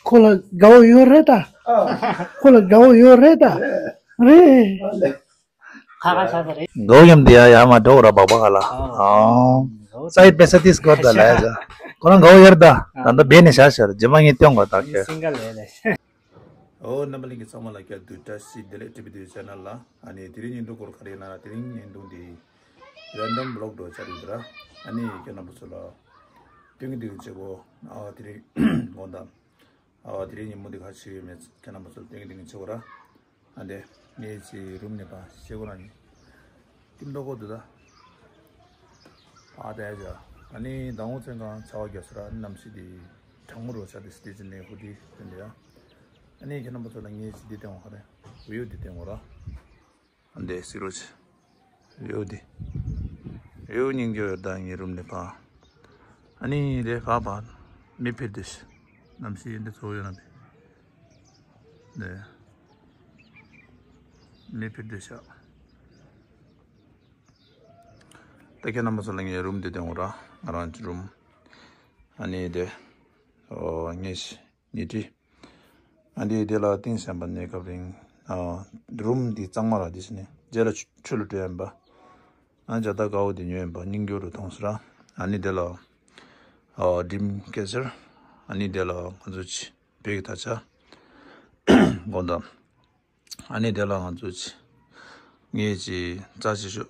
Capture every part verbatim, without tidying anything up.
ཁོ་ལ་དགའ་བོ་ཡོད་རེད་ད། ཨ། ཁོ་ལ་དགའ་བོ་ཡོད་རེད་ད། རེད། ཨ་ལེ། ཁ་ཁ་ཆགས་ས་རེད། དགའ་བོ་མཉམ་དུ་ཡ་ཡ་མ་འགྲོ་ར་སྦག་སྦག་ལ། ཨ། ཨ། ས་ཡི་པེ་ས་ཏིས་གོ་ད་ལ་ཡ་ཟ། ཁོ་རང་དགའ་བོ་ཡོད་རེད་ད། ཨ། ད་ལྟ་བེད་ནས་བཞག་ཤར་རྗེས་མ་ངས་སྟོན་གོ་ད་ཁྱོད། སིང་ག་ལེ་ལེ། ཨོ་རྣམ་པ་ལྷན་རྒྱས་ཚང་མ་ལ་སྐྱར་དུ་བཀྲ་ཤིས་བདེ་ལེགས། ཊི་བི་ཊུ་ཆེ་ནལ་ལ། ཨ་ནི་དེ་རིང་བརྙན་ཐུང་སྐོར་ག་རེ་ཡིན་ན། དེ་རིང་བརྙན་ཐུང་འདི་རེན་ཌམ་བི་ལོག་འདྲ་ཆགས་འདུག་ར། ཨ་ནི་ཁྱེད་རྣམ་པ་ཚོ་ལ་སྟོན་གྱི་འདུག་བྱེད་སྒོ། ཨ་དེ་རིང་དགོང་དག་ཨ་དེ་རིང་ཉིན་མོ་འདི་ག་ཆེ་ཡོད་མེད་ཁྱེད་རྣམ་པ་ཚོ་ལ་སྟོན་གྱི་འདུག་བྱེད་སྒོ་ར། ཨ་འདི་ངའི་ཅི་རུམ་ནས་ཕར་ཤེལ་སྒོ་ནང་ནས་ཏིམ་ཏོག་གོ་འདུག་ད། ཨ་ད་ཡ་ཇ། ཨ་ནི་ཟླ་ངོ་ཚན་གང་ཆར་པ་བརྒྱབ་སོང་ར། ཨ་ནི་གནམ་གཤིས་འདི་གྲང་མོ་རུ་ཆགས་ཏེ་སི་ཏི་ཅི་ནས་ཧུ་ཌི་སྟོན་འདི་ཡ། ཨ་ནི་ཁྱེད་རྣམ་པ་ཚོ་ལ་ངས་ཅི་འདི་སྟོན་གོ་རེད། ཝིའུ་འདི་སྟོན་གོ་ར། ཨ་འདི་སི་རུ་ཆི། ཝིའུ་འདི། ཝིའུ་སྙིང་རྗེ་ཡོད་ད་ངའི་རུམ་ནས་ཕར། ཨ་ནི་འདི་ཕར་ཕར་མི་ཕེབས་འདི་ཤི། གནམ་གཤིས་འདི་ཚོ་ཡོད་ན་འདི། འདི། མི་ཕེབས་འདི་ཤ། ད་ཁྱེད་རྣམ་པ་ཚོ་ལ་ངའི་རུམ་འདི་སྟོན་གོ་ར། ང་རང་གི་རུམ། ཨ་ནི་དེ། ཨོ་ངས་ཉི་ཁྲི། ཨ་འདི་དེ་ལ་ཏིང་ཤན་པ་གནས་སྐབས་རིང་། ཨ་རུམ་འདི་གཙང་མ་ར་འདི་ཕྱི་ནས་རྗེས་ལ་ཆུ་ཆུ་ལ་སྤྲོད་ཡིན་པ། ཨ་ཇ་ད་དགའ་བོ་འདི་ཉོས་ཡིན་པ་སྙིང་རྗེ་རུ་མཐོང་སོང་ར། ཨ་ནི་དེ་ལ་ཨ་ཌིམ་སྐད་ཆར། ཨ་ནི་དེ་ལ་ང་ཚོ་ཆི་བོད་ཀྱི་ད་ཆ་དགོང་དག་ཨ་ནི་དེ་ལ་ང་ཚོ་ཅི། ངའི་ཅི་རྩ་ཆེ་ཤོས་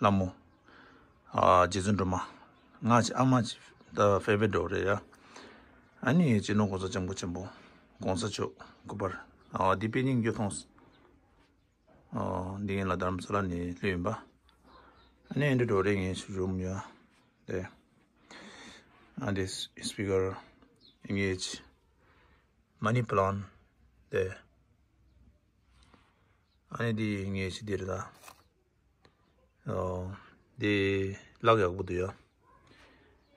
ལྷ་མོ། ཨ་རྗེ་བཙུན་སྒྲོལ་མ། ང་ཅི་ཨ་མ་ཅི་ད་ཕེ་ཝ་རི་ཊི་འདྲ་བོ་རེད་ཡ། ཨ་ནི་སྤྱི་ནོར་གོང་ས་སྐྱབས་མགོན་ཆེན་པོ་གོང་ས་མཆོག་སྐུ་པར། ཨ་འདི་དཔེ་སྙིང་རྗེ་མཐོང་སོང་། ཨ་འདི་ངེད་ལ་རྡ་རམ་ས་ལ་ནས་སླེབས་ཡིན་པ། ཨ་ནི་འདི་འདྲ་བོ་རེད། ངའི་ཆུ་རུམ་ཡ། དེ། ཨ་འདི་སི་པི་ཀར། ངའི་ཅི། མ་ནི་པ་ལན་ཊི། དེ། ཨ་ནི་འདི་ངའི་ཅི་འདི་རེད་ད། ཨོ། འདི་ལག་ཡག་པོ་འདུག་ཡ།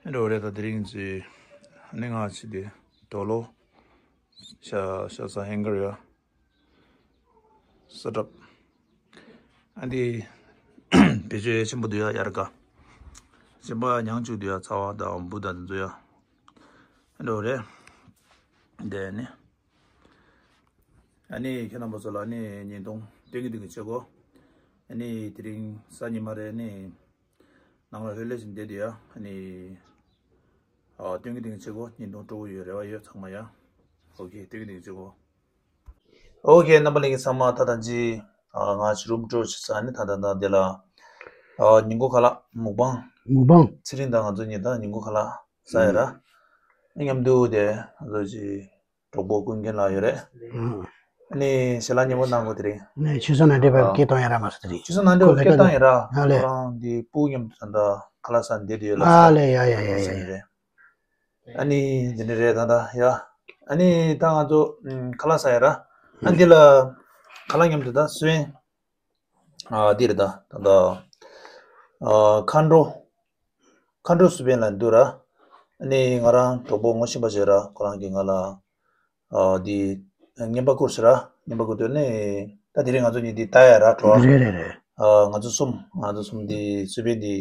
ཨ་འདྲ་བོ་རེད་ད། དེ་རིང་ཅི། ཨ་ནི་ང་ཅི་འདི་དོ་ལོ། ཤ་ཤ་ཟ་ཧེང་གར་ཡ། ས་ཏྲབ། ཨ་འདི་བེད་སྤྱོད་ཆེན་པོ་འདུག་ཡ། ཡར་ཀ་ཆེན་པོ་ཡ་མྱང་བཅུག་འདུག་ཡ། ཚ་བ་དང་འབུ་དང་འདི་ཚོ་ཡ། ཨ་འདྲ་བོ་རེད། འདི་ནི། ཨ་ནི་ཁྱེད་རྣམ་པ་ཚོ་ལ་ནི་བརྙན་ཐུང་སྟོན་གྱི་འདུག་གི་བྱེད་སྒོ། ཨ་ནི་དེ་རིང་གཟའ་ཉི་མ་རེད། ནི་ནང་ལ་ལྷོད་ལྷོད་བྱས་བསྡད་དེ་ཡ། ཨ་ནི་ཨ་སྟོན་གྱི་འདུག་གི་བྱེད་སྒོ། བརྙན་ཐུང་སྤྲོ་པོ་ཡོད་རེ་བ་ཡོད་ཚང་མ་ཡ། ཨོ་ཁེ། སྟོན་གྱི་འདུག་གི་བྱེད་སྒོ། ཨོ་ཁེ། རྣམ་པ་ལྷན་རྒྱས་ཚང་མ་ད་ལྟ་ཅི། ཨ་ང་ཅི་རུམ་སྤྲོ་བྱེད་ས་ནི་ད་ད་ད་དེ་ལ། ཨ་ཉིན་གུང་ཁ་ལག་མུག་པང་། མུག་པང་། ཚེ་རིང་དང་ང་ཚོ་གཉིས་ད་ཉིན་གུང་ཁ་ལག་ཟ་ཡ་ར། ཨ་མཉམ་དུ་དེ་ང་ཚོ་ཅི། གྲོགས་པོ་ཀུན་མཁྱེན་ལགས་ཡོད་རེད། ཨ་ནི་ཞལ་ལག་མཉེས་པོ་གནང་དགོས་དེ་རིང་། ནས་ཆུ་ཚོད་ནང་འདྲེས་པའི་སྐད་གཏོང་ཡ་ར་མ་སོང་དེ་རིང་། ཆུ་ཚོད་ནང་འདྲེས་པའི་སྐད་གཏོང་ཡ་ར། ཨ་ལས། ཁོ་རང་འདི་སྤུ་མཉམ་དུ་ད་ལྟ་ཁ་ལག་ཟ་འདི་དུ་ཡོད་ལ། ཨ་ལས། ཡ་ཡ་ཡ་ཡ་ཡ། ཨ་ནི་འདི་འདྲ་རེད་ད་ད་ཡ། ཨ་ནི་ད་ང་ཚོ་ཁ་ལག་ཟ་ཡ་ར། ཨ་འདི་ལ་ཁ་ལག་མཉམ་དུ་ད་སོན། ཨ་འདི་རེད་ད་ད་ད། ཨ་མཁའ་འགྲོ། མཁའ་འགྲོ་སུ་བན་ལ་འདུག་ར། ཨ་ནི་ང་རང་གྲོགས་པོ་ངོ་ཤེས་པ་ཞིག་ར། ཁོ་རང་གིས་ང་ལ་ཨ་འདི་རྔན་པ་བསྐུར་ཟེར་ར། རྔན་པ་བསྐུར་དུས་ནི་ད་དེ་རིང་ང་ཚོ་གཉིས་འདི་ལྟ་ཡ་ར་བྲོ་བ། རེད་རེད་རེད། ཨ་ང་ཚོ་གསུམ། ང་ཚོ་གསུམ་འདི་སུ་བན་འདི་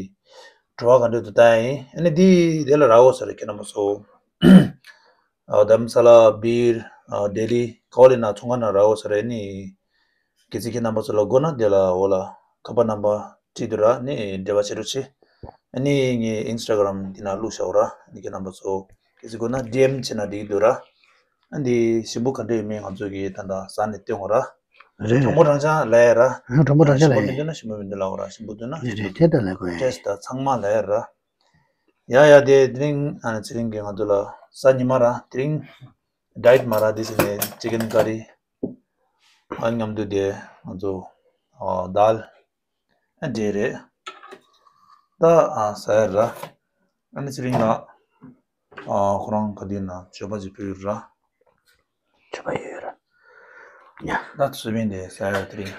བྲོ་བ་ག་འདྲ་འདུག་ལྟ་ཡ་ཡིན། ཨ་ནི་འདི་དེ་ལ་ར་འོ་ཟེར་ར། ཁྱེད་རྣམ་པ་ཚོ། ཨ་དྷ་རམ་ས་ལ་སྦིར། ཨ་ལྡི་ལི་ག་པར་སླེབས་ན་ཚོང་ཁང་ནང་ར་འོ་ཟེར་ར། ཨ་ནི། གལ་སྲིད་ཁྱེད་རྣམ་པ་ཚོ་ལ་དགོས་ན་དེ་ལ་འོ་ལ་ཁ་པར་ནམ་བར་བྲིས་འདུག་ར། ནི་འབྲེལ་བ་བྱེད་རོགས་བྱེད། ཨ་ནི་ངའི་ཨིན་སི་ཊ་གྷ་རམ་དེ་ན་བླུགས་བཞག་ར། ཨ་ནི་ཁྱེད་རྣམ་པ་ཚོ་གལ་སྲིད་དགོས་ན་ཌི་ཨེམ་བྱས་ན་འགྲིག་གི་འདུག་ར། ཨ་འདི་ཞིམ་པོ་ག་འདྲ་ཡོད་མེད་ང་ཚོ་གིས་ད་ལྟ་ཟ་ནས་སྟོན་དགོས་ར། རེད་རེད། གྲང་མོ་གྲང་རྐྱང་ལབ་ཡ་ར། ཨ་གྲང་མོ་གྲང་རྐྱང་ཞིམ་པོ་ལབ་མི་ཡ། འདུག་ན་ཞིམ་པོ་མི་འདུག་ལབ་དགོས་ར། ཞིམ་པོ་འདུག་ན་རེད་རེད། དེ་ལྟར་ལབ་དགོས་ར། ཊེ་སི་ཊི་ད་ཚང་མ་ལབ་ཡ་ར། ཡ་ཡ་དེ་དེ་རིང་ཨ་ནི་ཚེ་རིང་གིས་ང་ཚོ་ལ་གཟའ་ཉི་མ་ར་དེ་རིང་ཌ་ཡེ་ཊི་མ་ར་དེ་ཟེར་ནས་ཅི་ཀེན་ཀ་རི། ཨ་མཉམ་དུ་དེ་ང་ཚོ་ཨ་དཱལ། ཨ་འདྲེ་རེད། ད་ཨ་ཟ་ཡ་ར། ཨ་ནི་ཚེ་རིང་ལགས། ཨ་ཁོ་རང་ག་དུས་ན་མཆོད་པ་ཅིག་ཕུལ་ར། མཆོད་པ་ཡོད་ར། ཉ། ད་སུ་བན་དེ་ཟ་ཡ་དེ་རིང་།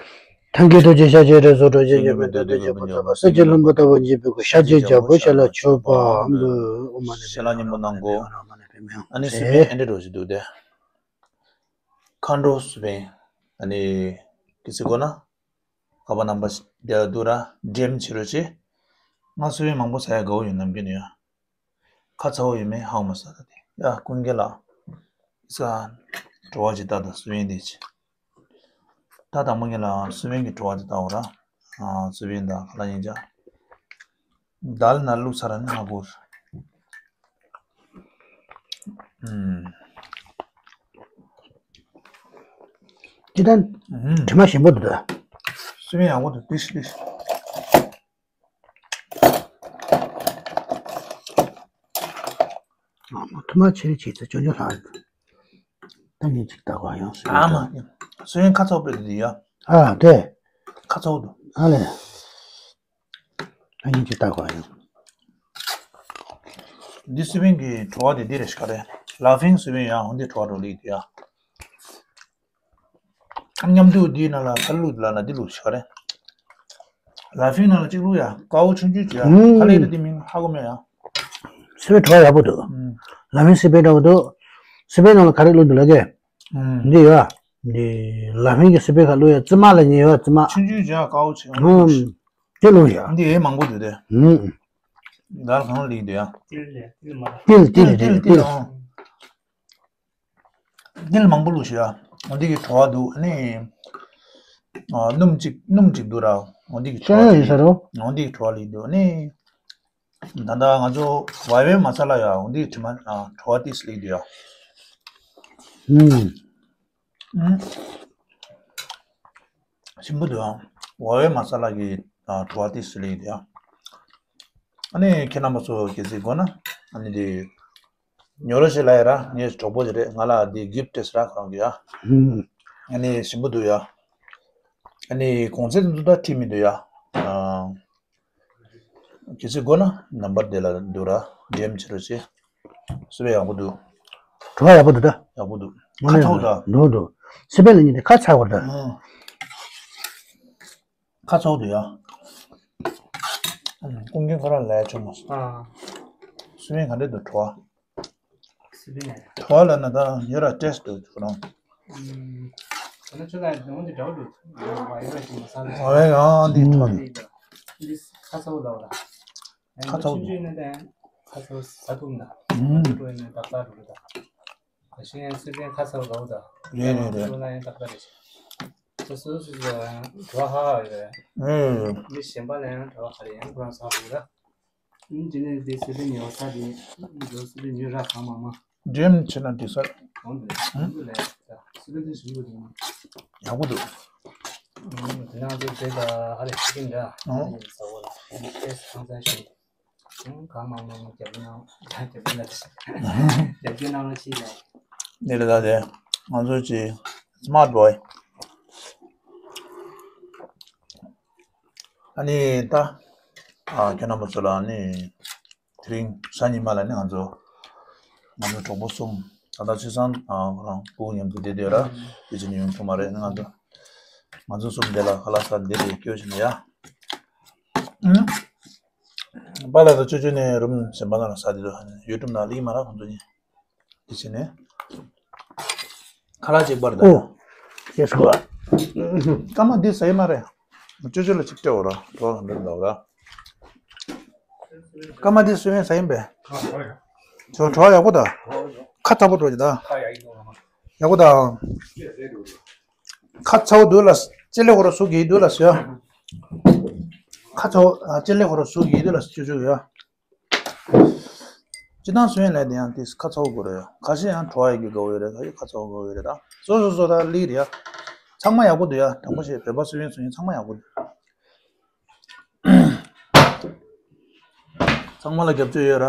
ཐང་གི་རྡོ་རྗེ་ཤཱཀྱའི་རིགས་སུ་འགྲོ། ཞིང་སྐྱོང་བའི་བདག་ཏུ་གཅེས་པར་མཛད་པ། སེང་གེ་ལྷུན་པོ་ལྟ་བུ་འཇིགས་པའི་སྐུ། ཤཱཀྱའི་རྒྱལ་པོ་ཞལ་ལ་མཆོད་པ། ཨོཾ་ཨ་ནི། ཞལ་ལག་མཉེས་པོ་གནང་གོ། ཨ་ནི་སུ་བན་ཨེ་འདྲ་འགྲོ་ཞིག་འདུག་དེ། མཁའ་འགྲོ་སུ་བན། ཨ་ནི་གལ་སྲིད་དགོས་ན། ཁ་པར་ནམ་བར་དེ་ལ་འདུག་ར། ཌི་ཨེམ་བྱེད་རོགས་བྱེད། ང་སུ་བན་མང་པོ་ཟ་ཡ་དགའ་བོ་ཡོད་ནམ་རྒྱུན་ཡོད། ཁ་ཚ་བོ་ཡོད་མེད་ཧ་གོ་མ་སོང་ད་དེ། ཡ་ཀུན་དགའ་ལགས། ས། བྲོ་བ་ཅིག་ལྟ་དང་སུ་བན་དེ་ཅི། ད་དང་མོ་ངེད་ལ་སུ་བན་གྱི་བྲོ་བ་དེ་ལྟ་འོ་ར། ཨ་སུ་བན་དང་ཁ་ལ་ཡིན་ཅག་དལ་ན་བླུགས་ཚར་ནི་ཧ་གོ། ཨུམ། ཅི་ད། ཨུམ། དྲི་མ་ཞིམ་པོ་འདུག་ད། སུ་བན་ཡག་པོ་འདུག་ཏིས་ཏིས། ཐུ་མ་ཆེ་རེ་བྱེད་ཚེ་ཅོ་ཅོ་ལྷག་ད་ཉིན་གཅིག་ལྟ་གོ་ཡང་སུ་ཨ་མ། སུ་ཡང་ཁ་ཚོགས་པའི་འདི་ཡ། ཨ་དེ། ཁ་ཚོགས་འདུག་ཨ་ལས། ད་ཉིན་གཅིག་ལྟ་གོ་ཡང་། འདི་སི་པིན་གྱི་བྲོ་བ་དེ་འདི་རེད་ཤག་རེད། ལ་ཕིང་སི་པིན་ཡང་འོ་འདི་བྲོ་བ་འགྲོ་ལི་དེ་ཡ། མཉམ་དུ་འདིའི་ནང་ལ་ཁ་བླུགས་ལ་ན་འདི་བླུགས་ཤག་རེད། ལ་ཕིང་ནང་ལ་གཅིག་བླུགས་ཡ་ཀའོ་ཆུང་ཆུང་ཅིག་ཡ། ཨུམ། ཁ་ལེ་རེ་འདི་མིང་ཧ་གོ་མེད་ཡ། སི་པིན་བྲོ་བ་ཡག་པོ་འདུག་ཨུམ། ལ་ཕིང་སི་པིན་འདྲ་པོ་འདུག་སི་པིན་ནང་ལ་ག་རེ་བླུགས་འདུག་ལ་གེ་ཨུམ། འདི་ཡོད་ཨ། འདི་ལ་ཕིང་གི་སི་པིན་ཁ་བླུགས་ཡ་ཙི་མ་ལ་ཉེ་ཡོད་ཙི་མ། ཆུང་ཆུང་ཅིག་ཡ་ཀའོ་ཆེ། ཨུམ། དེ་བླུགས་ཡ། འདི་ཡའི་མང་པོ་འདུག་དེ། ཨུམ། ད་གང་ལ་ལི་འདུག་ཡ། ཏིལ་ལས་ཏིལ་མ་རེད། ཏིལ་ཏིལ་ཏིལ་ཏིལ་ཏིལ་ཏིལ། ཨང་། ཏིལ་མང་པོ་བླུགས་ཤིག་ཡ། འོ་འདི་གི་བྲོ་བ་འདུག་ཨ་ནི། ཨ་སྣུམ་གཅིག་སྣུམ་གཅིག་འདུག་ར། འོ་འདི་གི་བྲོ་བ་ཤེས་ཡོན་ཡིན་ས་རོ། འོ་འདི་གི་བྲོ་བ་ལི་འདུག་ཨ་ནི། ད་ལྟ་ང་ཚོ་ཝའི་ཝའི་མ་ས་ལ་ཡ་འོ་འདི་གི་དྲི་མ་ཨ་བྲོ་བ་ཏིས་ལི་འདུག་ཡ། ཨུམ། ཨུམ། ཞིམ་པོ་འདུག་ཨ། ཝའི་ཝའི་མ་ས་ལ་གི་ཨ་བྲོ་བ་ཏིས་ལི་འདུག་ཡ། ཨ་ནི་ཁྱེད་རྣམ་པ་ཚོ་གལ་སྲིད་དགོས་ན་ཨ་ནི་འདི། ཉོ་རོགས་བྱེད་ལ་ཡ་ར་ངའི་གྲོགས་པོ་ཞིག་རེད། ང་ལ་འདི་གིཕ་ཊི་སྤྲད་ར་ཁོ་རང་གི་ཡ། ཨ་ནི་ཞིམ་པོ་འདུག་ཡ། ཨ་ནི་གོང་ཚད་འདི་ཚོ་ད་ཁྲིད་མི་འདུག་ཡ། ཨ། གལ་སྲིད་དགོས་ན་ནམ་བར་དེ་ལ་འདུག་ར་ཌི་ཨེམ་བྱེད་རོགས་བྱེད། སི་པིན་ཡག་པོ་འདུག་བྲོ་བ་ཡག་པོ་འདུག་ད། ཡག་པོ་འདུག་ཁ་ཚ་བོ་ད། འདུག་འདུག་སི་པིན་ལ་ཉིན་དེ་ཁ་ཚ་བོ་ད། ཨ། ཁ་ཚ་བོ་འདུག་ཡ། ཀུན་མཁྱེན་ཁོ་རང་ལས་བྱུང་མ་སོང་། ཨ། སུ་ཡིན་ག་འདྲ་འདུག་བྲོ་བ། སུ་ཡིན། བྲོ་བ་ལ་ན་ད་ཡོད་ར་ཏེས་འདུག་ཁོ་རང་། ཨུམ། ད་ནི་ཁྱོད་ལ་འོང་དེ་འདྲ་བོ་འདུག་ཡོད་ར་ཅིག་མ་ས་ལ། ཨ་ཡ་འདི་བྲོ་བ་འདི། འདི་ཁ་ཚ་བོ་ལ་བ་ལ། ཁ་ཚ་བོ་འདུག་ཆུང་ཆུང་ནས་ད་ཁ་ཚ་བོ་ཟ་ཐུབ་ན། ཨུམ། འགྲོ་ཡིན་ན་ཏག་ཏག་འགྲོ་གི་ད། ག་ཤེད་ཡང་སེམས་ཅན་ཁ་ཚ་བོ་འདྲ་བོ་ད། རེད་རེད་རེད། ཁོ་ན་ཡང་ཏག་ཏག་རེད། སོ་སོ་སོ་སོ་ཡང་བྲོ་བ་ཧ་ཧ་ཡོད་རེད། ཨེ། མི་གཞན་པ་ལ་ཡང་བྲོ་བ་ཧ་རེད་ཡང་ཁོ་རང་ཚ་བོ་ད། ཨིན་ཇི་ནི་དེ་སི་པིན་ཉོ་ས་དེ་འགྲོ་སི་པིན་ཉོ་ར་གང་མང་མང་། འགྲེམས་བྱེད་ན་འགྲིག་ས། གང་དུ་གང་དུ་ལས་ད་སི་པིན་དེ་ཞིམ་པོ་འདུག་ཡག་པོ་འདུག་དེ་ནང་དུ་དེ་ད་ཧ་ལས་སི་པིན་འདྲ། ཨོ། ས་འོ་ལ་ཏེས་ཁང་ཚན་ཞིག་གང་མང་མང་རྒྱབ་གནང་རྒྱབ་གནང་རྒྱབ་གནང་ལ་ཕྱི་ལ། འདི་ལ་ད་དེ་ང་ཚོ་ཅི་སི་མཱར་ཊི་བོའི། ཨ་ནི་ད་ཨ་ཁྱེད་རྣམ་པ་ཚོ་ལ་ཨ་ནི་དེ་རིང་གཟའ་ཉི་མ་ལ་ནི་ང་ཚོ་ང་ཚོ་གྲོགས་པོ་གསུམ་ད་ལྟ་ཚེ་བཟང་ཨ་ཁོ་རང་སྤུ་གུ་མཉམ་དུ་བསྡད་བསྡད་ར་དེ་ཅི་ནས་ཡོང་ཐུབ་མ་རེད། ང་ཚོ་ང་ཚོ་གསུམ་དེ་ལ་ཁ་ལག་ཟ་བསྡད་དེ་སྐྱོ་བཞིན་ཡ། ཨུམ། པཱ་ལགས་དང་ཅོ་ཅོ་ནས་རུམ་གཞན་པ་ནང་ལ་ཟ་བསྡད་འདུག་ཡུ་ཊུབ་ནང་ལ་ཡིན་མ་ར་ཁོང་ཚོ་གཉིས། དེ་བྱས་ནས། ཁ་ལག་གཅིག་པར་དང་། ཨོ། ཡེ་སུ་ཨ། སྐར་མ་འདི་ཟ་ཡི་མ་རེད། ཅོ་ཅོ་ལ་གཅིག་སྤྲད་འོ་ར་གྲོགས་ལ་འདི་འདྲ་འོ་ར། སྐར་མ་འདི་སུ་ཡིན་ཟ་ཡིན་པས། ཅོ་གྲོགས་ཡག་པོ་ད། ཁ་ཚ་པོ་འགྲོ་གི་ད། ཡག་པོ་ད། ཁ་ཚ་པོ་འདུག་ལ་ཅི་ལེ་ཁོ་ར་སུ་གི་འདུག་ལ་ཟ། ཁ་ཚ་པོ་ཅི་ལེ་ཁོ་ར་སུ་གི་འདུག་ལ་ཅོ་ཅོ་ཡ། སྤྱི་བཏང་སུ་ཡིན་ལས་དེ་ཡང་དེ་ཁ་ཚ་པོ་དགོས་རེད། ཁ་ཤས་ཡང་བྲོ་བ་ཡི་གི་དགའ་བོ་ཡོད་རེད། ཁ་ཤས་ཁ་ཚ་པོ་དགའ་བོ་ཡོད་རེད་ད། སོ་སོ་སོ་ད་ལི་རེད་ཡ། ཚང་མ་ཡག་པོ་འདུག་ཡ། དྲང་པོ་བཤད་བོད་པ་སུ་ཡིན་སུ་ཡིན་ཚང་མ་ཡག་པོ་འདུག་ཚང་མ་ལ་རྒྱབ་སྐྱོར་ཡོད་ར།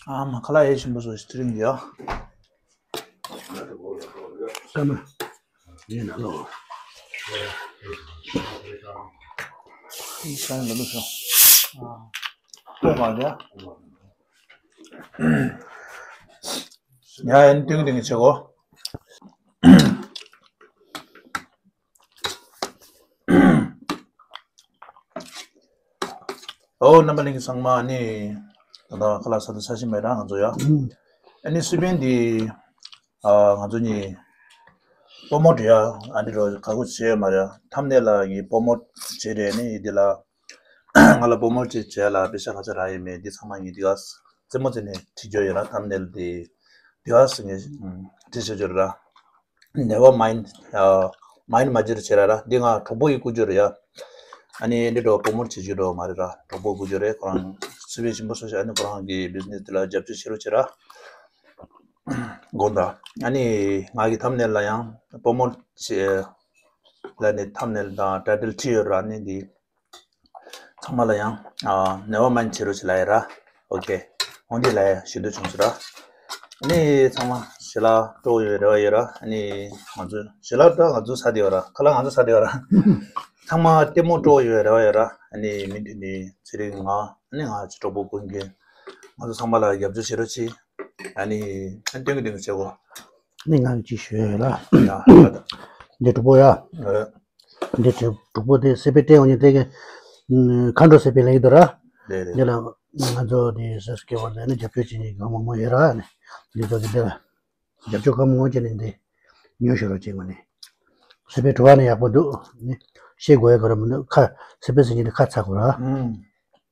ཨ་མ་ཁ་ལག་ཡེ་ཞིམ་པོ་བཟོ་ཞིག་དེ་རིང་འདི་ཡ། སྐར་མ། ཡིན་ན་ལོ། ཨི་ཤ་ལ་ལུ་ཤོ། ལྟོས་མ་རྒྱ། ཡ་ཡན་ཏིང་ཏིང་བྱེད་གོ། ཨོ་རྣམ་པ་གླིང་གི་ཚང་མ་ནི་ད་ལྟ་ཁ་ལག་ཟ་དུ་ས་ཞིམ་པའི་རང་ང་ཚོ་ཡ། ཨ་ནི་སི་པན་འདི་ང་ཚོ་གཉིས་པོ་མོ་འདྲ་ཡ་ཨ་འདི་རོ་ག་གུ་བྱས་ཡོད་མ་རེད། ཐམ་ནེ་ལ་གི་པོ་མོ་བྱས་རེད། ནི་འདི་ལ་ ང་ལ་པོ་མོ་ཅིག་བྱས་ལ་པེ་ཤ་ཁ་ཚ་རག་ཡོད་མེད་འདི་ཚང་མ་ངས་འདི་ག་རྩེད་མོ་རྩེ་ནས་བྲིས་རྒྱུ་ཡོད་ར། ཐམ་ནེལ་འདི་འདི་ག་ངས་བྲིས་བྱ་རྒྱུ་ར། Never mind, mind མ་བྱེད་ར་བྱེད་ར་ར། འདི་ང་གྲོགས་པོ་ཡི་བསྐུར་རྒྱུ་རེད་ཡ། ཨ་ནི་འདི་འགྲོ་པོ་མོ་བྱེད་རྒྱུ་འགྲོ་མ་རེད་ར། གྲོགས་པོ་བསྐུར་རྒྱུ་རེད། ཁོ་རང་སི་པན་ཞིམ་པོ་བཟོ་ཤག་ཨ་ནི་ཁོ་རང་གི་བི་ཛི་ནེ་སི་འདི་ལ་རྒྱབ་སྐྱོར་བྱེད་རོགས་བྱེད་ར། དགོངས་དག་ཨ་ནི་ང་གི་ཐམ་ནེལ་ལ་ཡང་པོ་མོ་ལ་ནི་ཐམ་ནེལ་དང་ཊའི་ཊལ་བྲིས་ཡོད་ར། ཨ་ནི་འདི་ཚང་མ་ལ་ཡང་ནེ་བར་མའིན་བྱེད་རོགས་བྱེད་ལ་ཡ་ར། ཨོ་ཀེ། འོན་ཏེ་ལ་ཡ་ཞུ་འདོད་བྱུང་ཟེར་ར། ཨ་ནི་ཚང་མ་ཞི་ལ་སྤྲོ་ཡོད་རེ་བ་ཡོད་ར། ཨ་ནི་ང་ཚོ་ཞི་ལ་ད་ང་ཚོ་ས་དེ་ཡོད་ར། ཁ་ལག་ང་ཚོ་ས་དེ་ཡོད་ར། ཚང་མ་ལྟད་མོ་སྤྲོ་ཡོད་རེ་བ་ཡོད་ར། ཨ་ནི་མུ་མཐུད་ནས་ཚེ་རིང་ང་ཨ་ནི་ང་ཅི་གྲོགས་པོ་ཀུན་གྱིས་ང་ཚོ་ཚང་མ་ལ་རྒྱབ་སྐྱོར་བྱེད་རོགས་གྱིས། ཨ་ནི་ཨ་ནི་སྟོན་གྱི་སྟོན་གྱི་བྱེད་གོ་ནི་ང་ཅི་ཞུ་ཡོད་ལ། ཡ་ད་ད། འདི་གྲོགས་པོ་ཡ། ཨ། འདི་གྲོགས་པོ་དེ་སི་པན་སྤྲད་འོང་ནི་དེ་གི་མཁའ་འགྲོ་སི་པན་ལ་ཡིན་དུ་ར། རེད་རེད། འདི་ལ་ང་ཚོ་དེ་སི་སི་ཀེ་བར་ལ་ནི་རྒྱབ་སྐྱོར་བྱེད་ནི་གང་མང་མང་ཡོད་ར། ནི་འདི་ཚོ་གི་འདི་ལ་རྒྱབ་སྐྱོར་གང་མང་མང་བྱས་ནི་འདི་ཉོ་ཤོར་རོགས་བྱེད་དགོས་ནི། སི་པན་བྲོ་བ་ནི་ཡག་པོ་འདུག་ནི་ཤེས་དགོས་ཡ་ག་ར་མི་འདུག་ཁ་སི་པན་ཟེར་ནི་འདི་ཁ་ཚ་དགོས་ར། ཨུམ།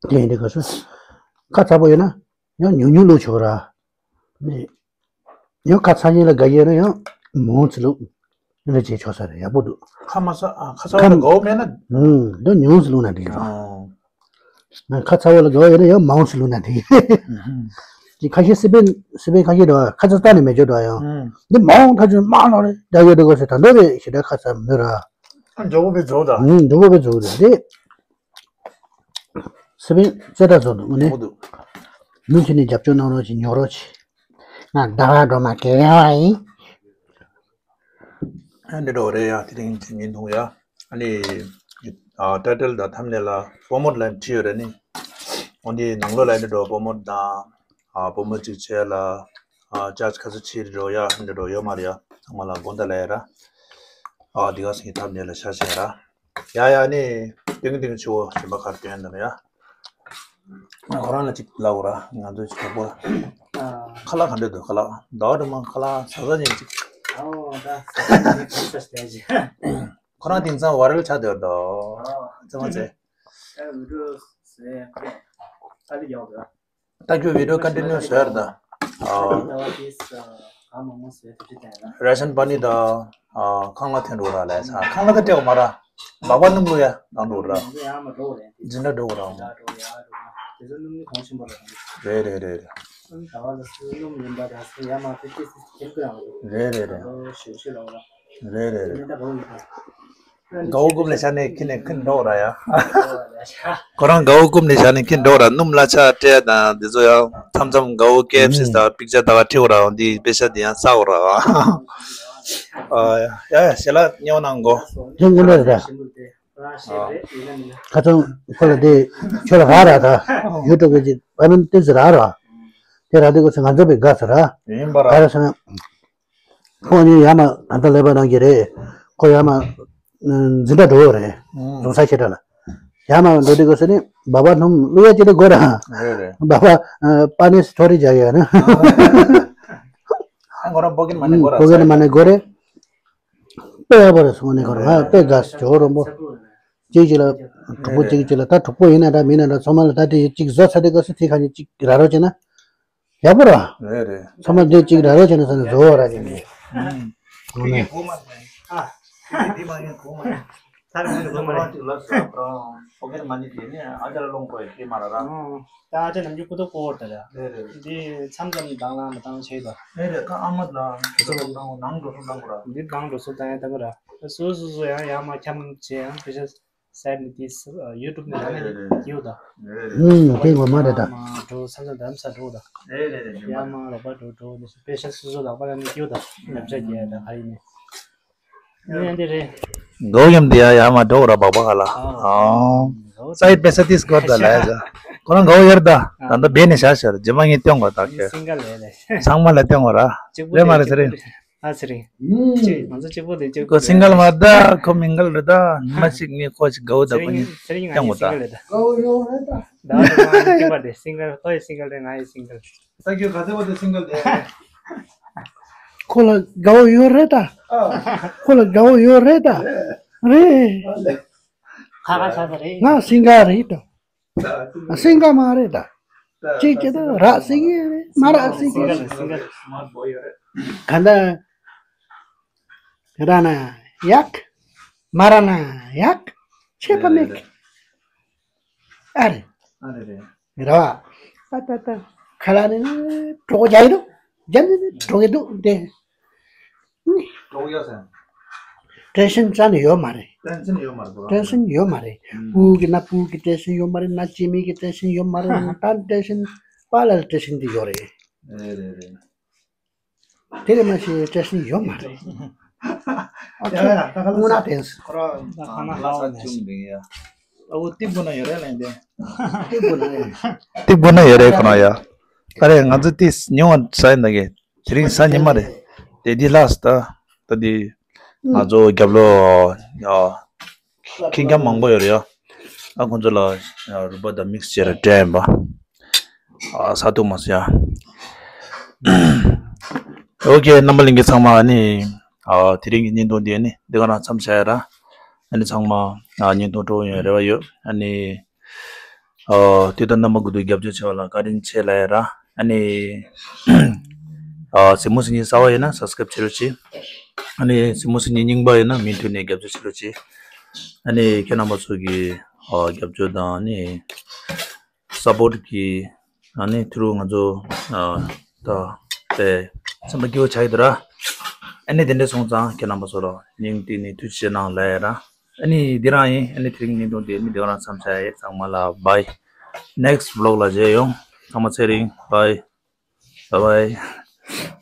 དེ་ཡིན་དུས་ག་སུ་ཁ་ཚ་པོ་ཡོད་ན་ཡང་ཉུང་ཉུང་བླུག་ཆོག་ར། ནི། ཡང་ཁ་ཚ་ཉིན་ལ་དགའ་ཡས་ན་ཡང་མང་ཙི་ལུག་ལ་བྱེད་ཆོག་ས་རེད། ཡག་པོ་འདུག་ཁ་མ་ཚ་ཨ་ཁ་ཚ་བ་ལ་དགའ་བོ་མེད་ན། ཨུམ། འདི་ཉུང་ཙི་ལུག་ན་འགྲིག་ར། ཨོ། ཁ་ཚ་བ་ལ་དགའ་བོ་ཡོད་ན་ཡང་མང་ཙི་ལུག་ན་འགྲིག་ཨུམ། དེ་ཁ་ཤས་སི་པན་སི་པན་ཁ་ཤས་འགྲོ་ཁ་ཚ་ལྟ་ནས་མེད་ཆོག་འགྲོ་ཡང་། ཨུམ། འདི་མང་ཐག་ཆོད་མང་ལོ་རེད་ད་ཡོད་འགྲོ་དགོས་ཟེར་ད་འདོད་རེད་ཞེ་དྲག་ཁ་ཚ་མི་འདུག་ར། ཨ་འཇོག་པོ་པའི་རྫོགས་ད། ཨུམ། འཇོག་པོ་པའི་རྫོགས་རེད་དེ། སི་པན་རྩེ་དྲག་བཟོ་འདུག་ངོ་ནས། ཡག་པོ་འདུག་མུ་མཐུད་ནས་རྒྱབ་སྐྱོར་གནང་རོགས་བྱེད། ཉོ་རོགས་བྱེད། ང་ཟླ་བ་སྒྲོལ་མ་དགེ་རྒན་ཡིན། ཨ་འདི་འདྲ་བ་རེད་ཡ། དེ་རིང་ཚེ་ཉིན་ཐུང་ཡ། ཨ་ནི་ཨ་ཊའི་ཊལ་དང་ཐམ་ནེལ་ལ་པོ་མོ་ལ་བྲིས་ཡོད་རེད་ནི། འོན་ཏེ་ནང་ལོགས་ལ་འདི་འདྲ་པོ་མོ་དང་ཨ་པོ་མོ་གཅིག་བྱས་ལ་ཨ་ཅག་ཁ་ཚ་ཕྱིར་འགྲོ་ཡ་འདི་འདྲ་ཡོད་མ་རེད་ཡ། ཚང་མ་ལ་དགོངས་དག་ལ་ཡ་ར། ཨ་འདི་ག་སེང་ཐམ་ནེལ་ལ་ཤ་ཤ་ཡ་ར། ཡ་ཡ་ནི་ཏིང་ཏིང་ཆུ་བོ་གཞན་པ་གར་སྟོན་དང་ཡ། ཁོ་རང་ལ་ཅིག་ལབ་ར། ང་ཚོ་ཅིག་གྲོགས་པོ་ལ། ཁ་ལག་ག་འདྲ་འདུག་ཁ་ལག་ཟླ་བ་དུ་མ་ཁ་ལག་ཟ་ཟ་ཉན་ཅིག་ཨོ་ད་ཟ་ཟ་ཉན་ཅིག་ཁོ་རང་དེང་སང་ཝའི་རལ་ཆགས་བསྡད་འདུག་ཨོ་ཙེ་མ་ཙེ། ད་ཁྱོད་བི་ཌིའོ་ཀོན་ཊི་ནིའུ་བཟོས་ར་ད། ཨོ། རེ་ཤན་པ་ནི་ད། ཨ་ཁང་གླ་འཐེན་འགྲོ་ར་ལས་ས་ཁང་གླ་ད་སྤྲད་མ་ར། སྦག་སྦག་སྣུམ་བླུག་ཡ་བཏང་འགྲོ་ར། འཛིན་གྲྭ་འགྲོ་ར། རེད་རེད་རེད། རེད་རེད་རེད། རེད་རེད་རེད། དགའ་བོ་རྐུབ་ལ་བཞག་ནས་ཁྱི་ནས་ཁྱི་འགྲོ་ར་ཡ། ཁོ་རང་དགའ་བོ་རྐུབ་ནས་བཞག་ནས་ཁྱི་འགྲོ་ར། སྣུམ་གླ་ཆ་སྤྲད་དང་འདི་ཚོ་ཡང་མཚམས་མཚམས་དགའ་བོ་ཀེ་ཨེཕ་སི་དང་པིག་ཅར་ད་ག་ཁྲིད་ར། འོ་འདི་པེ་ཤ་འདི་ཡང་ས་འོ་ར། ཡ་ཡ་ཞལ་ལག་ཉོ་གནང་གོ། དེ་དངོས་གནས་རེད་ད། ཁ་སང་ཁོ་ལ་དེ་ཁྱོད་ལ་རག་ར་ད། ཡུ་ཊུབ་གི་ཅིག་པ་མིན་ཏོག་ཙམ་རག་ར། དེ་རག་དུས་ཁོ་ཚོ་ང་ཚོ་བས་དགའ་ས་ར། ཡིན་པ་ར། ག་རེ་ཟེར་ན། ཁོ་གཉིས་ཡར་མར་ད་ལྟ་ལས་པ་གནང་གི་རེད། ཁོ་ཡར་མར་འཛིན་གྲྭ་འགྲོ་གི་རེད། རྫོང་ས་ཆེ་གྲས་ལ། ཡར་མར་འགྲོ་དུས་སྐབས་སུ་ནི་སྦག་སྦག་སྣུམ་བླུག་ཡ་ཅིག་ལ་དགོས་ར། རེད་རེད། སྦག་སྦག་པ་ནི་ཐོ་རེ་རྒྱག་ཡ་ན། ཨ་ཁོ་རང་པོ་ཀེ་ཊི་མ་ནི་དགོས་ར། པོ་ཀེ་ཊི་མ་ནི་དགོས་རེད། དཔེ་ཡག་པོ་རེད་སོང་ནས་ཁོ་རང་ང་དཔེ་དགའ་སོང་། ཇོ་རོན་པོ། གཅིག་གཅིག་ལ། གྲོགས་པོ་གཅིག་གཅིག་ལ་ད་གྲོགས་པོ་ཡིན་ན་འདྲ་མིན་ན་འདྲ་ཚང་མ་ལ་ད་དེ་གཅིག་བཟོ་ཚར་དུས་སྐབས་སུ་དེ་ག་ནས་གཅིག་རག་རོགས་བྱས་ན། ཡག་པོ་ར། རེད་རེད། ཚང་མ་འདི་གཅིག་ར་རོ་བྱས་ན་ས་ནས་བཟོ་བ་ར་ཅིག་ནས། ཨུམ། དེ་གའི་སྒོ་མ་རེད། ཨ། དེ་གའི་དེ་མ་ཡིན་སྒོ་མ་རེད། ད་རེས་ཀྱི་སྒོ་མ་རེད། ཁོ་རང་གཅིག་ལབ་སོང་ཁོ་རང་པོ་ཀེ་ཊི་མ་ནི་དེ་ནས་ཨ་ཅག་ལ་སློང་དགོས་ཡ་དེ་མ་ར་ར། ཨོ། ད་ཨ་ཅག་ནམ་རྒྱུན་སྐུ་ཐོག་སྐོར་ད་ར། རེད་རེད། འདི་མཚམས་མཚམས་དང་ལ་མ་བཏང་བྱས་ད། རེད་རེད། ད་ཨ་མ་ལ་དེ་ཚོ་ལ་བཏང་ནང་འགྲོ་སོང་བཏང་དགོས་ར། འདི་ནང་འགྲོ་སོང་བཏང་ཡ་བཏང་གི་ར། སོ་སོ་སོ་ཡང་ཡང་མ་འཁྱམ་བྱས་ཡང་ཕི་ཤ། སའེ་ཌི་ནས་དེ་ཡུ་ཊུབ་ནས་རང་ནས་རེད་རེད། སྐྱེའུ་དང་། རེད་རེད། ཨུམ་དེ་ངོ་མ་རེད་ད། ཡ་མ་འགྲོ་ས་ས་དམ་ས་འགྲོ་དང་། རེད་རེད་རེད། ཡ་མ་རོགས་པ་འགྲོ་འགྲོ་ནས་སུ་པེ་ཤ་སུ་སུ་ལག་པ་ལ་ནས་སྐྱེའུ་དང་། ཉམས་ཆག་རྒྱས་དང་ཧ་ཡིན་ནས། ནས་འདི་རེད། འགྲོ་ཡམ་དེ་ཡ་ཡ་མ་འགྲོ་ར་བག་བག་ཧ་ལ། ཨ། ཨོ། ས་ཡི་པེ་ས་ཏིས་གོ་ད་ལ་ཡ་ཟ། ཁོ་རང་འགྲོ་ཡར་ད། ད་ལྟ་བེ་ནས་ཤ་ཤར་རྗེས་མ་ངས་སྟོན་གོ་ད་ཁེ། སིང་གལ་ལས་ལས། ཚང་མ་ལ་སྟོན་གོ་ར། གཅིག་པོ་རེད་མ་རེད་ཟེར་རེད། ཨ་ཚེ་རིང་། ཅི་ང་ཚོ་གཅིག་པོ་དེ་གཅིག་པོ་ཁོ་སིང་གལ་མ་ད་ཁོ་མིང་གལ་རེད་ད། ཉི་མ་གཅིག་ངས་ཁོ་ཅིག་དགའ་བོ་ད་ཁོ་གཉིས་ཚེ་རིང་ང་ཡང་གོ་ད། སིང་གལ་རེད་ད། ད་ང་གཅིག་པ་དེ་སིང་གལ་ཁོ་ཡི་སིང་གལ་རེད་ང་ཡི་སིང་གལ། ད་ཁྱོད་ག་ཚོད་པ་དེ་སིང་གལ་དེ། ཁོ་ལ་དགའ་བོ་ཡོད་རེད་ད། ཁོ་ལ་དགའ་བོ་ཡོད་རེད་ད། རེད། ཁ་ཁ་ཆགས་ས་རེད། ང་སིང་གལ་རེད་ད། སེང་ག་མ་རེད་ད། གཅིག་གཅིག་ད་རག་སྲིད་ཀྱི་རེད། མ་རག་སྲིད་ཀྱི་རེད། ག་འདྲ་རག་ན་ཡག་མ་རག་ན་ཡག་ཆད་པ་མེད་ཀི། ཨ་རེད། ཨ་རེད་རེད། རེད་བ། ཨ་ཏ་ཏ། ཁ་ལག་ནི་གྲོགས་རྒྱག་གི་འདུག་རྒྱབ་ནི་གྲོགས་ཀྱི་འདུག་དེ། གྲོགས་ཡོད་ཟེར། བཀྲ་ཤིས་ཅན་ཡོད་མ་རེད། བཀྲ་ཤིས་ཡོད་མ་རེད། བཀྲ་ཤིས་ཡོད་མ་རེད། ཨུམ། སྤུ་གུ་གི་ན་སྤུ་གུ་གི་བཀྲ་ཤིས་ཡོད་མ་རེད། ན་སྐྱེ་མི་གི་བཀྲ་ཤིས་ཡོད་མ་རེད། ད་བཀྲ་ཤིས་པཱ་ལགས་བཀྲ་ཤིས་འདི་ཡོད་རེད། རེད་རེད་རེད། དེ་རེད་མ་གཞི་བཀྲ་ཤིས་ཡོད་མ་རེད། ཨ་ཡ་ཁྱོད་ཡ་ད་ག་ལ་དངོས་གནས་བདེན་སོང་། ཁོ་ར་ལ་ས་ཅུང་འདི་ཡ། ཨ་བོ་ཏིབ་གོ་ན་ཡོད་རེད་ལན་དེ། ཏིབ་གོ་ན་ཡོད། ཏིབ་གོ་ན་ཡོད་རེད་ཁོ་ན་ཡ། ད་རེད་ང་ཚོ་ཏིས་ཉུང་བ་ས་ཡིན་ད་གི། དེ་རིང་གཟའ་ཉི་མ་རེད། དེ་འདི་ལྷག་ད་ད་འདི་ང་ཚོ་རྒྱབ་ལོགས་ཡ། ཁྱི་འཁྱམ་མང་པོ་ཡོད་རེད་ཡ། ཨ་ཁོང་ཚོ་ལ་རུས་པ་དང་མིག་སི་ཅར་སྤྲད་ཡིན་པ། ཨ་ས་ཐུག་མ་སོང་ཡ། ཨོ་ཁེ་རྣམ་པ་ལྷན་རྒྱས་ཚང་མ་ཨ་ནི་ཨ་དེ་རིང་གི་བརྙན་ཐུང་འདི་ཨ་ནི་འདི་ག་རང་མཚམས་བཞག་ཡ་ར། ཨ་ནི་ཚང་མ་ཨ་བརྙན་ཐུང་སྤྲོ་པོ་ཡོང་རེ་བ་ཡོད། ཨ་ནི་ཨ་དེ་ལྟར་རྣམ་པ་ཀུན་ཏུ་རྒྱབ་སྐྱོར་བྱས་པ་ལ་བཀའ་དྲིན་ཆེ་ལབ་ཡ་ར། ཨ་ནི་ཨ་གཟིགས་མོ་གཟིགས་མཁན་གསར་པ་ཡིན་ན་སབ་སི་ཀ་རབ་བྱེད་རོགས་གྱིས། ཨ་ནི་གཟིགས་མོ་གཟིགས་མཁན་རྙིང་པ་ཡིན་ན་མུ་མཐུད་ནས་རྒྱབ་སྐྱོར་བྱེད་རོགས་གྱིས། ཨ་ནི་ཁྱེད་རྣམ་པ་ཚོ་གི་ཨ་རྒྱབ་སྐྱོར་དང་ཨ་ནི་སཔོར་ཊི་གི་ཨ་ནི་ཐུ་རུ་ང་ཚོ་ཨ་ད་དེ་སེམས་པ་སྐྱིད་པོ་ཆགས་ཀྱི་འདུག་ར། ཨ་ནི་དེ་འདྲ་སོང་ཙང་ཁྱེད་རྣམ་པ་ཚོ་ལ་སྙིང་གཏིང་ནས་ཐུགས་རྗེ་ཆེ་གནང་ལབ་ཡ་ར། ཨ་ནི་འདི་རང་ཡིན། ཨ་ནི་དེ་རིང་བརྙན་ཐུང་དེ་ཨ་ནི་འདི་ག་རང་མཚམས་བཞག་ཡ། ཚང་མ་ལ་བྷའི། ནེག་སི་ཊི་བི་ལོག་ལ་མཇལ་ཡོང་། ཚང་མ་ཚེ་རིང་བྷའི། བྷའི་བྷའི།